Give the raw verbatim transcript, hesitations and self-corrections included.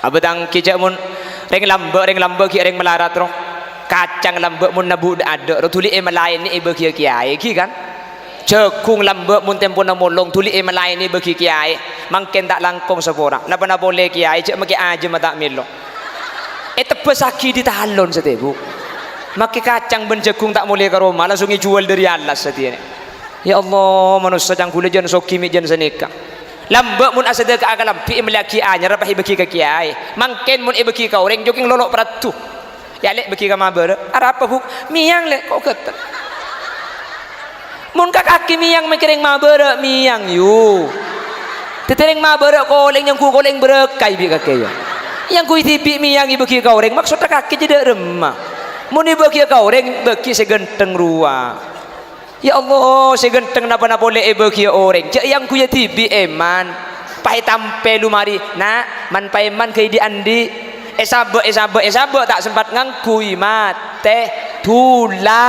Abâ' tangkè jâ' mon rèng lambâ', rèng lambâ' ghi' rèng malarat, ro. Kacang lambâ' mon nabu' dâ'-adâ', ro, dhuli èmalaènè èbâghiyâ kèyaè, ghi kan? Jhâghung lambâ' mon tempona molong, dhuli èmalaènè èbâghi kèyaè. Mangkèn ta' langkong sapora. Napa-napa polè kèyaè, jâ' makè ajâmma ta' mèlo. Ètebbhâssaghi dâri talon satèbu. Makè kacang bân jhâghung ta' molè ka roma, langsung èjhuwâl dâri alas sadhiyâna. Ya Allah, manossa cangghulâ jân soghi mè' jân sanèka. Lambâ' mon asadhâka'a kalambhi èmellèyaghi anyarra pas èbâghi ka kèyaè. Mangkèn mon èbâghi ka orèng, jhâghung lolo' paraddhu. Ya, Lè', bâghi ka mabârâ'. Arapa, Bu'? Mèyang, Lè', ko' ghâteng. Mon ka kakè mèyang, makè rèng mabârâ' mèyang, yu. Dhâddhi rèng mabârâ' kolèng, nyangghu kolèng bârâkah bi' kakè, ya. Nyangghu dhibi' mèyang èbâghi ka orèng, maksoddhâ kakè jâ' dâ' remma. Mon èbâghi ka orèng, bâghi sè ghântheng rowa. Ya Allah, sè ghântheng napa-napa polè èbâghiyâ orèng. Jâ' èangghuy dhibi', èman. Pas ètampè lu marè, "Na', man paèman ghâi dhi'-andhi'." Èsabâ', èsabâ', èsabâ', ta' sempat ngangghuy, matè. Dhulâ.